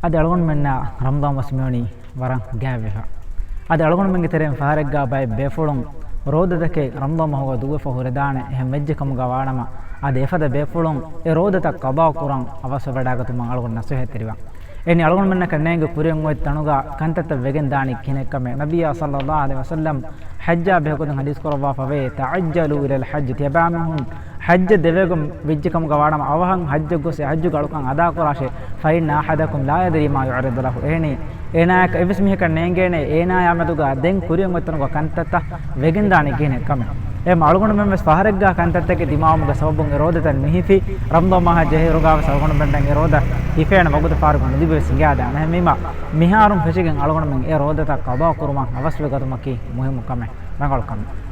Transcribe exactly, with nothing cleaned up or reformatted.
އަދި އަޅުގަނޑުމެންނާ ރަމަޟާން މަސް މިވަނީ ވަރަށް ގާތްވެފަ. އަދި އަޅުގަނޑުމެންގެ ތެރެއިން ފަހަރެއްގާ ބައެއް ބޭފުޅުން ރޯދަތަކެއް ރަމަޟާން މަހުގަ ދުވެފަ ހުރެދާނެ އެހެން ވެއްޖެ ކަމުގަ ވާނަމަ، އަދި އެފަދަ ބޭފުޅުން އެ ރޯދަތައް ޤަޟާ ކުރަން އަވަސްވެވަޑައިގަތުމަށް އަޅުގަނޑު ނަޞޭޙަތް ތެރިވާ. އެހެނީ އަޅުގަނޑުމެންނަކަށް ނޭނގި ކުރިއަށް އޮތް ތަނުގަ ކަންތައްތައް ވެގެން ދާނީ ކިހިނެއްކަމެއް. ނަބިއްޔާ ޞައްލައްލާހު ޢަލައިހި ވަސައްލަމް ޙައްޖާ ބެހޭގޮތުން ޙަދީޘް ކުރައްވާފަވޭ، "تعجلوا إلى الحج." ތިޔަބައިމީހުން ޙައްޖަށް ދެވޭގޮތް ވެއްޖެ ކަމުގަ ވާނަމަ، އަވަހަށް ޙައްޖަށް ގޮސް އެ ޙައްޖުގެ އަޅުކަން އަދާކުރާށޭ. "فإن أحدكم لا يدري ما يعرض له." އެހެނީ އޭނާއަކަށް އެއްވެސް މީހަކަށް ނޭނގޭނެ، އޭނާޔާ މެދުގަ ދެން ކުރިއަށް އޮތް ތަނުގަ ކަންތައްތައް ވެގެންދާނީ ކިހިނެއްކަމެއް. އެހެން އަޅުގަނޑުމެން ވެސް ފަހަރެއްގާ ކަންތައްތަކެއް ދިމާވުމުގެ ސަބަބުން އެ ރޯދަތައް ނުހިފި. ރަމަޟާން މަހާ ޖެހޭއިރުގާ ވެސް އަޅުގަނޑުމެންނަށް އެ ރޯދަ ހިފޭނެ ވަގުތު ފާރުގަ ނުލިބި ވެސް ހިނގާދާނެ. އެހެންވީމަ، މިހާރުން ފެށިގެން އަޅުގަނޑުމެން އެ ރޯދަތައް ޤަޟާ ކުރުމަށް އަވަސްވެ ގަތުމަކީ މުހިއްމު ކަމެއް، ރަނގަޅު ކަމެއް.